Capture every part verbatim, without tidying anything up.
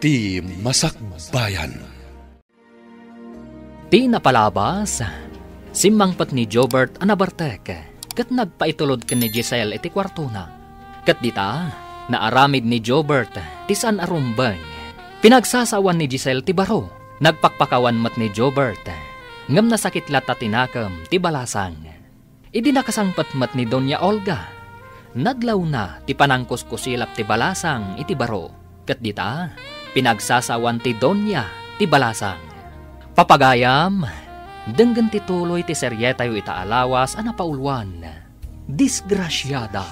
Ti Masakbayan. Ti napalabas, simmangpet ni Jobert a nabartek, ket nagpaitulod ken ni Giselle iti kuartona. Ket dita, naaramid ni Jobert ti saan a rumbeng. Pinagsasawan ni Giselle ti baro. Nagpakpakawan met ni Jobert, ngem nasakit latta ti nakem ti balasang. Idi nakasangpet met ni Doña Olga, nadlawna ti panangkuskusilap ti balasang iti baro, ket dita, pinagsasawan ti Doña ti balasang. Papagayam, denggen ti tuloy ti serietayo ita a lawas a napauluan, Disgrasiada.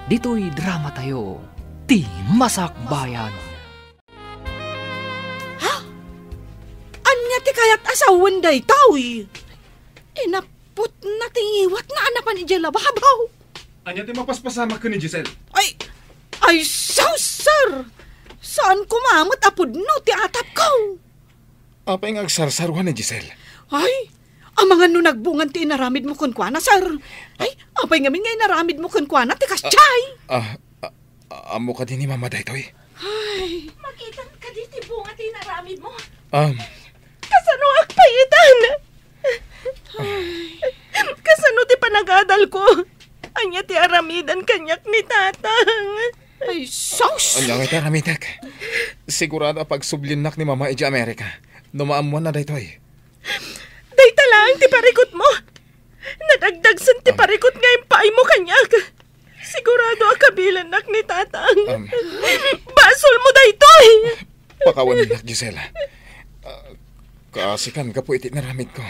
Ditoy dramatayo, Ti Masakbayan. Ha? Ania ti kayat a sawen daytoy? Inaputna ti ngiwatna a napan idiay lababaw. Ania ti mapaspasamak ken ni Giselle? Ay, ay, sus, sir! Saan koma met a pudno ti atapko? Apay nga agsarsarwa ni Giselle? Ay, amangan no nagbungan ti inaramidmo kenkuana, sir. Ay, apay ngamin nga inaramidmo kenkuana ti kasdiay? Ah, ah, ah, ammo kadi ni Mama daytoy? Ay. Makitan kadi ti bunga ti inaramidmo? Um. Kasano agpayitan? Ay. Kasano ti panagadalko? Ania ti aramidan kaniak ni Tatang? Ay, sus! Ania nga ti aramidek? Sigurado a pagsubliennak ni Mama idiay Amerika no maammoanna daytoy. Dayta laeng ti parikutmo. Nadagdagsen ti Ah. parikut nga impaaymo kaniak. Sigurado a kabilennak ni Tatang. Um. Basolmo daytoy! Pakawannak, Gisela. Ah, kaasikan gapu iti inaramidko.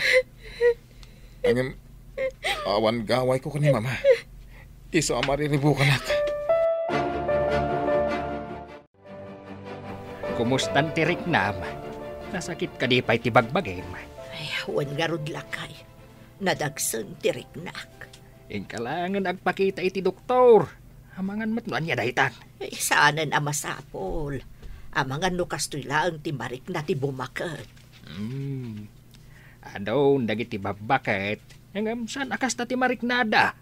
Ngem, awan gawayko ken ni Mama. Isu a mariribukanak. Kumustan ti riknam? Nasakit kadi pay ti bagbagim? Ay, wen ngarud, lakay. Nadagsen ti riknak. Inka laengen agpakita iti doktor. Amangan met no ania daytan. Ay, saanen a masapul. Amangan no kastoy laeng ti marikna ti bumaket. Hmm. Adun dagiti babbaket, ngem saan a kasta ti mariknada.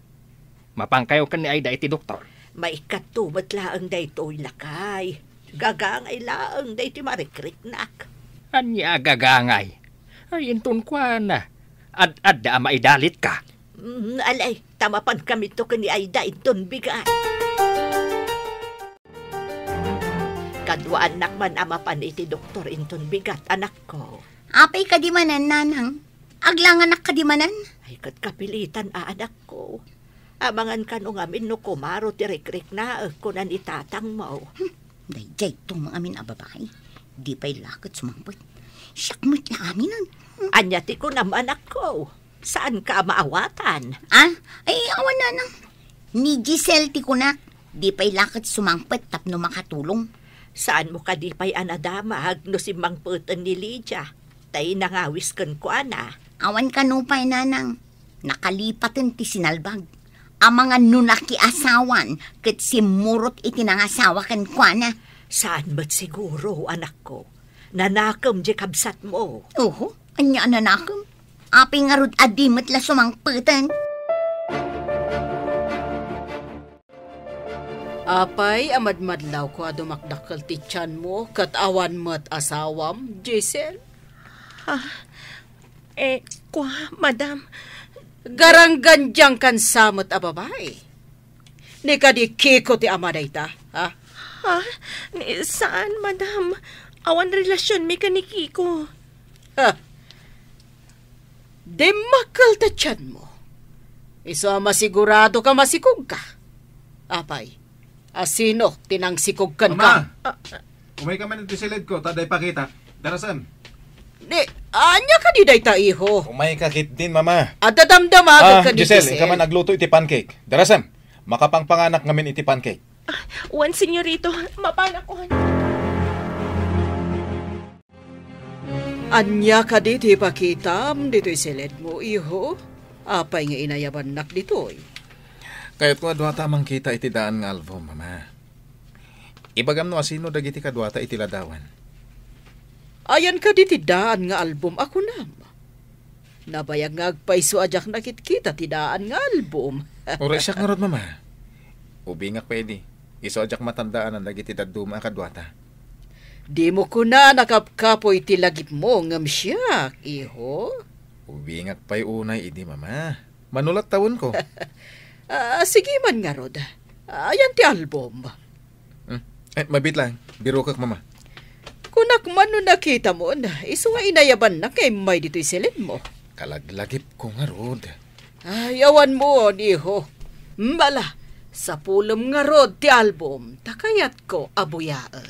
Mapankayo ken ni Aida iti doktor. Maikkato met laeng daytoy, lakay. Gagangay laeng daytoy marikriknak. Ania a gagangay? Ay, inton kuana, ad-adda a maidalitka. Mm, alay, ta mapankamito ken ni Aida inton bigat. Kaduaannak man a mapan iti doktor inton bigat, anakko. Apay kadi manen, nanang? Aglanganak kadi manen? Ay, ket kapilitan a, anakko. Amangan kano ngamin no kumaro ti rikriknaek, kuna ni tatangmo. Hmm, daydiay to nga amin a babai. Di pay la ket sumangpet. Siak met la aminen. Hmm. Ania ti kunam, anakko? Saanka a maawatan? Ah? Ay, awan, nanang. Ni Giselle ti kunak, di pay la ket sumangpet tapno makatulong. Saanmo kadi pay a nadamag no simmangpeten ni Lydia, tay nangawis kenkuana? Awan kano pay, nanang. Nakalipaten ti sinalbag. Amangan no nakiasawan ket simmurot iti nangasawa kenkuana. Saan met siguro, anakko. Nanakem diay kabsatmo. Oho, ania a nanakem? Apay ngarud a di met la sumangpeten? Apay a madmadlawko a dumakdakkel ti tianmo ket awan met asawam, Giselle? Ah, eh, kua, madam. Garanggandiangkan sa met a babai. Ni kadi Kiko ti ama dayta, ha? Ha? Ni, saan, madam. Awan relasionmi ken ni Kiko. Ha? Dimmakkel ta tianmo. Isu a masigurado ka masikogka. Apay, asino ti nangsikog kenka? Mama! Ah, ah. Umayka man iti siledko, ta adda ipakita. Darasem. Ni, ania kadi dayta, iho? Umayka ketdin, Mama. Adda damdama Ah, ken ni Giselle, Giselle. Inka man agluto iti pancake. Darasem, makapangpanganak ngamin iti pancake. Ah, wen, senyorito, mapanakon. Ania kadi ti ipakitam ditoy siledmo, iho? Apay nga inayabannak ditoy? Kayatko a duata a mangkita iti daan nga album, Mama. Ibagam no asino dagiti kaduata iti ladawan. Ayan kadi ti daan nga album a kunam? Nabayag nga agpayso a diak nakitkita ti daan nga album. Uray siak ngarud, Mama. Ubingak pay idi. Isu a diak matandaanan dagiti dadduma a kaduata. Dimo kunana a kapkapoy ti lagipmo ngem siak, iho? Ubingak pay unay idi, Mama. Mano la't tawenko? Ah, sige man ngarud. Ayan ti album. Hmm. Eh, mabiit lang. Birokek, Mama. Kunak man no nakitamon, isu nga inayabannak nga immay ditoy silenmo. Kalaglagipko ngarud. Ay, awan mo, iho. Bala, sapulem ngarud ti album, ta kayatko a buyaen.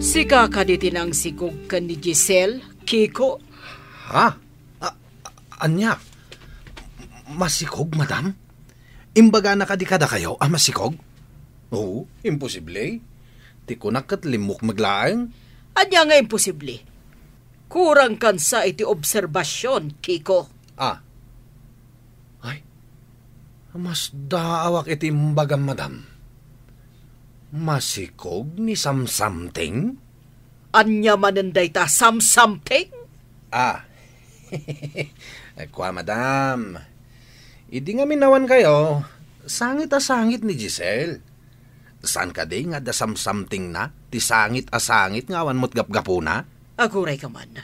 Sika kadi ti nangsikog ken ni Giselle, Kiko? Ha? A-, a-, ania? Masikog, madam? Imbagana kadi kadakayo a masikog? Oo, imposible. Ti kunak ket limmukmeg laeng. Ania nga imposible? Kurangkan sa iti obserbasion, Kiko. Ah. Ay, masdaawak iti imbagam, madam. Masikog ni Samsamting? Ania manen dayta Samsamting? Ah. Kua, madam. Idi ngamin awan kayo, sangit a sangit ni Giselle. Saan kadi nga adda samsamtingna ti sangit a sangit nga awan met gapgapuna? Aguray ka man.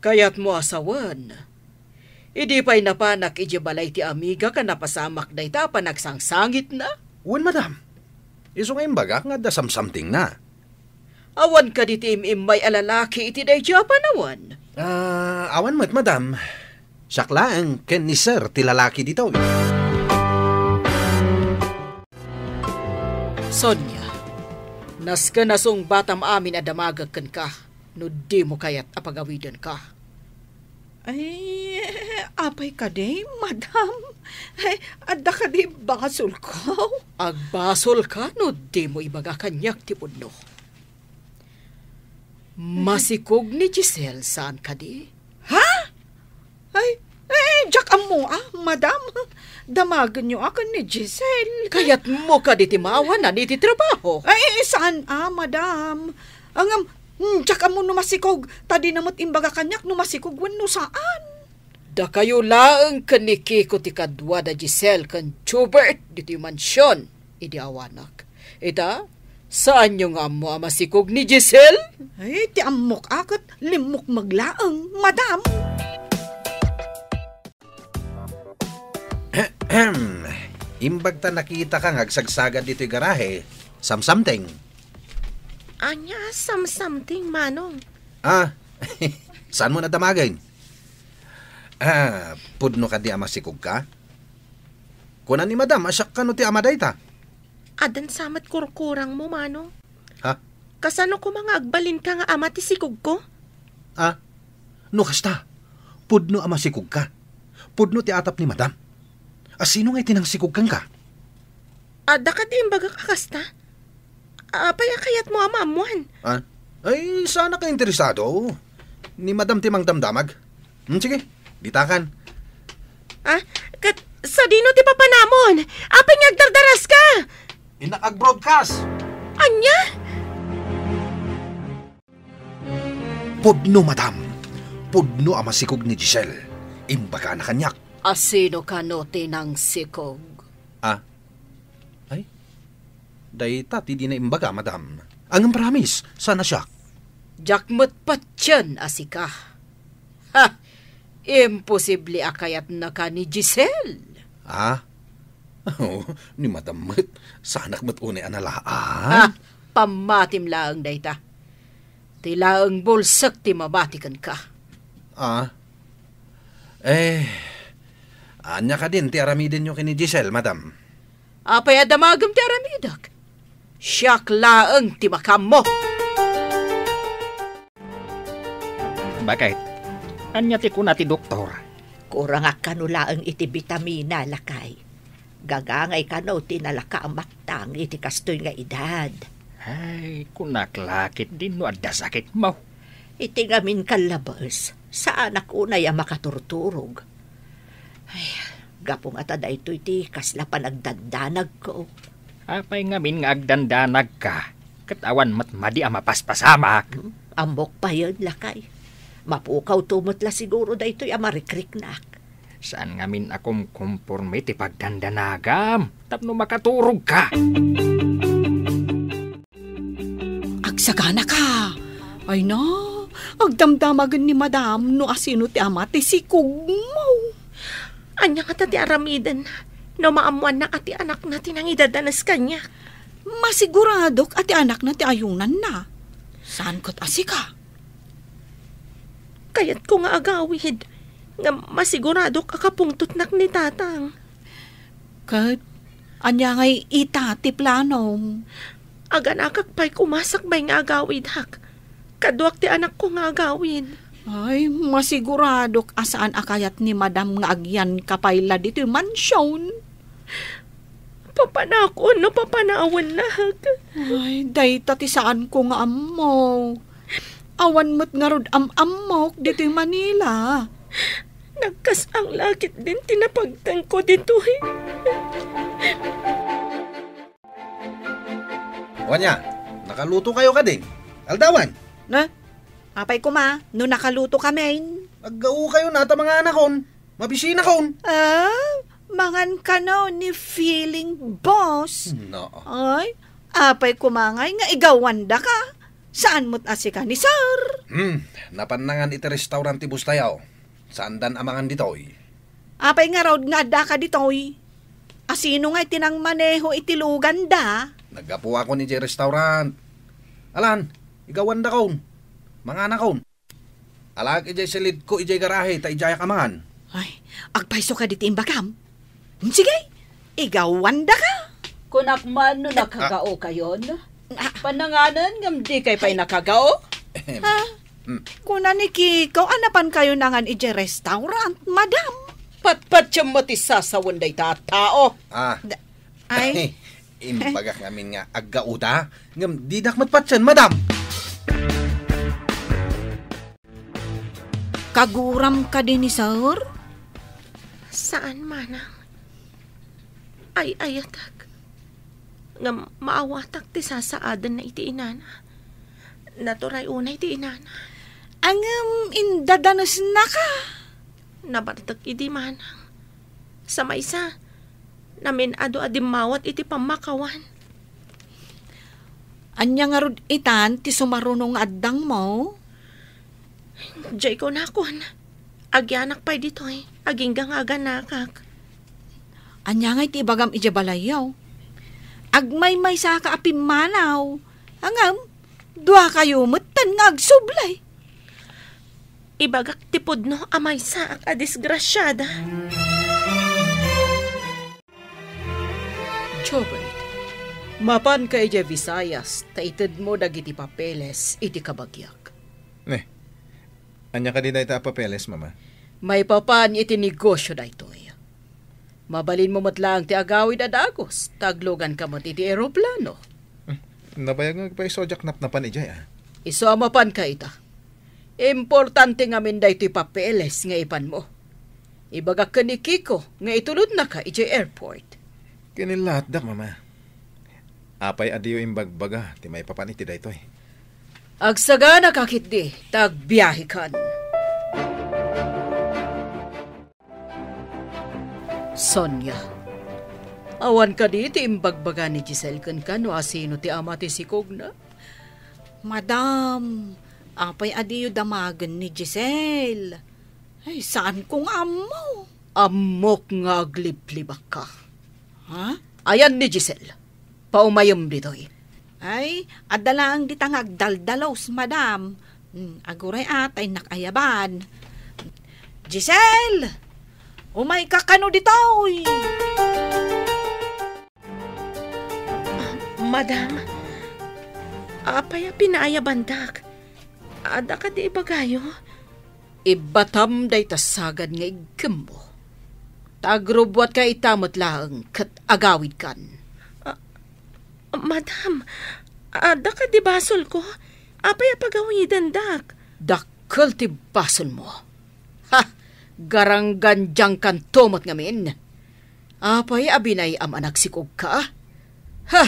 Kayatmo a sawen, idi pay napanak idiay balay ti amigak a napasamak dayta a panagsangsangitna? Wen, madam. Isu nga imbagak nga adda samsamtingna. Awan kadi ti im-immay a lalaki iti daydiay a panawen? Ah, awan met, madam. Siak laeng ken ni sir ti lalaki ditoy. Sonia, nasken a sungbatam amin a damagek kenka no dimo kayat a pagawidenka. Ay, apay kadi, madam? Ay, adda kadi basolko? Agbasolka no dimo ibaga kaniak ti pudno. Masikog ni Giselle, saan kadi? Ha? Ay, eh, diak ammo, ah, madam. Damagenyo a ken ni Giselle. Kayatmo kadi ti maawanan iti trabaho? Ay, saan, ah, madam. Ngem, hmm, diak ammo no masikog, ta dina met imbaga kaniak no masikog wenno saan. Dakayo laeng ken ni Kiko ti kadua da Giselle ken Jubert ditoy mansion idi awanak. Ita, saanyo nga ammo a masikog ni Giselle? Ay, ti ammok a ket limmukmeg laeng, madam. Ahem. Imbag ta nakitaka nga agsagsagad ditoy garahe, Samsamting. Ania, Samsamting, Manong? Ah, saanmo a damagen? Ah, pudno kadi a masikogka? Kuna ni Madam a siak kano ti ama dayta. Addan sa met kurkurangmo, Manong. Ha? Kasano koma nga agbalinka nga ama ti sikogko? Ah, no kasta, pudno a masikogka. Pudno ti atap ni Madam. A sino nga iti nangsikog kenka? Adda kadi imbagak a kasta? Apay a kayatmo a maammuan? Ah? Ay, saanak a interesado. Ni Madam ti mangdamdamag. Hmm, sige, ditakan. Ah, ket sadino ti papanamon? Apay nga agdardaraska? Innak ag-broadcast. Ania? Pudno, Madam. Pudno a masikog ni Giselle. Imbagana kaniak. A sino kano ti nangsikog? Ah? Ay? Dayta ti dina imbaga, Madam. Ngem promise, saan a siak. Diak met patien a sika. Ha! Imposible a kayatnaka ni Giselle. Ah? Oh, ni Madam met, saanak met unay a nalaan. Ha! Pammatim laeng dayta. Ti laeng bulsek ti mabati kenka. Ah? Eh, ania kadin ti aramidenyo ken ni Giselle, Madam? Apay a damagem ti aramidek? Siak laeng ti makaammo. Bakit? Ania ti kuna ti doktor? Kurangak kano laeng iti bitamina, lakay. Gagangay kano ti nalaka a maktang iti kastoy nga edad. Ay, kunak la ketdin no adda sakitmo. Iti ngamin kallabes, saanak unay a makaturturog. Ay, gapu nga ta daytoy ti kasla panagdandanagko. Apay ngamin nga agdandanagka, ket awan met madi a mapaspasamak? Hmm, ammok payen, lakay. Mapukawto met la siguro daytoy a marikriknak. Saan ngamin a kumkomporme ti pagdandanagam tapno makaturogka? Sagana ka. Ay na, agdamdamagen ni Madam no asino ti ama ti sikogmo. Ania ngata ti aramiden no maammoanna a ti anakna ti nangidadanes kaniak? Masiguradok a ti anakna ti ayunanna. Saan ket a sika? Kayatko nga agawid, ngem masiguradok a kapungtotnak ni Tatang. Ket ania ngay ita ti planom? Aganakak pay koma sakbay nga agawidak. Kaduak ti anakko nga agawid. Ay, masiguradok a saan a kayat ni Madam nga agyanka pay la ditoy mansion. Papanakon no papanawennak. Ay, dayta ti saanko nga ammo. Awan met ngarud am-ammok ditoy Manila. Nagkas-ang la ketdin ti napagtengko ditoy. Wen aya, nakaluto kayo kadi? Aldawan. Na? Apay koma, no nakaluto kamin? Aggaokayo na ta manganakon. Mabisinakon. Ah, mangan kano ni feeling boss. No. Ay, apay koma ngay nga igawandaka? Saan met a sika ni sir? Hmm, napan nangan iti restaurant ti boss-tayo. Saandan a mangan ditoy. Apay ngarud nga addaka ditoy? Asino ngay ti nangmaneho iti luganda? Naggapuakon idiay restaurant. Alan, igawandakon. Manganakon. Alaak idiay silidko idiay garahe ta idiayak a mangan. Ay, agpayso kadi ti imbagam? Sige, igawandaka. Kunak man no nakagaokayon. Ah. Pananganan ngem dikay pay nakagao? Ahem. Ha? Hmm. Kuna ni Kiko a napankayo nangan idiay restaurant, madam. Patpatiem met ti sasawen dayta a tao. Ah. Da-, ay. Imbagak ngamin nga aggaoda, ngem didak met patien, madam. Kaguram kadi ni sir? Saan, manang. Ay-ayatek. Ngem maawatak ti sasaadenna iti inana. Naturay unay ti inana. Ngem indadanesnaka. Nabartek idi, manang. Sa maysa, namin-adu a dimmawat iti pammakawan. Ania ngarud itan ti sumaruno nga addangmo? Diay kunakon, agyanak pay ditoy, agingga nga aganakak. Ania ngay ti ibagam idiay balayyo? Agmaymaysaka a pimmanaw, ngem duakayo metten nga agsubli. Ibagak ti pudno a maysaak a disgrasiada. Jobert, mapanka idiay Visayas ta itedmo dagiti papeles iti kabagiak. Ne, ania kadi dayta a papeles, Mama? Maipapan iti negosio daytoy. Mabalinmo met laeng ti agawid a dagus, ta agluganka met iti eroplano. Hmm, nabayag nga agpayso a diak napnapan idiay, a. Isu a mapanka ita. Importante ngamin daytoy papeles nga ipanmo. Ibagak ken ni Kiko nga itulodnaka idiay airport. Kinilatdak, Mama. Apay a diyo imbagbaga ti maipapan iti daytoy? Agsaganaka ketdi ta agbiahekan. Sonia, awan kadi ti imbagbaga ni Giselle kenka no asino ti ama ti sikogna? Madam, apay a diyo damagen ni Giselle? Ay, saanko nga ammo. Ammok nga agliblibakka. Ha? Ayan ni Giselle. Paumayem ditoy. Ay, adda laeng dita nga agdaldalos, madam. Hmm, aguray a, ta innak ayaban. Giselle! Umayka kano ditoy! Ah, madam, apay a pinaayabandak? Adda kadi ibagayo? Ibbatam dayta sagad nga iggimmo. Ta agrubbuatka ita met laeng ket agawidkan. Ah, madam, adda kadi basolko? Apay a pagawidendak? Dakkel ti basolmo. Ha! Garanggandiangkanto met ngamin. Apay a binay-am a nagsikogka? Ha!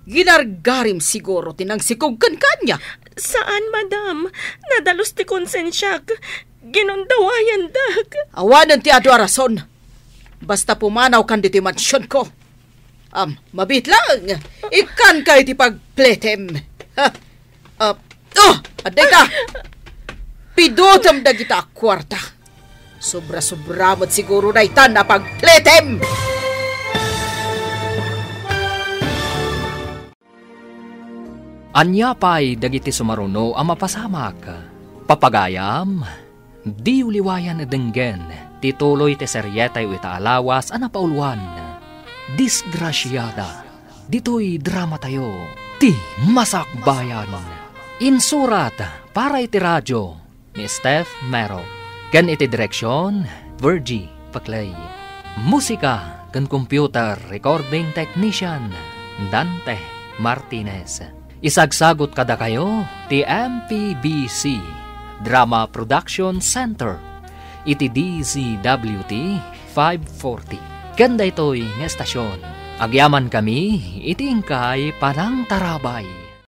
Ginargarim siguro ti nangsikog kenka ania? Saan, madam. Nadalus ti konsensiak. Ginundawayandak. Awanen ti adu a rason. Basta pumanawkan ditoy mansionko. Am, mabiit laeng. Ikkanka iti pagpletem. Ha! Oh, adda ita! Pidutem dagita a kuarta. Sobra-sobra met siguro daytan a pagplitem! Ania pay dagiti sumaruno a mapasamak? Papagayam, diyo liwayan a denggen ti tuloy ti serietayo ita a lawas a napauluan, Disgrasiada. Ditoy dramatayo, Ti Masakbayan. Insurat para iti radio ni Steph Mero. Ken iti direksion, Virgie Paclay. Musika ken computer recording technician, Dante Martinez. Isagsagot kadakayo ti M P B C Drama Production Center iti D Z W T five forty. Ken daytoy nga estasion, agyamankami iti inkay panangtarabay.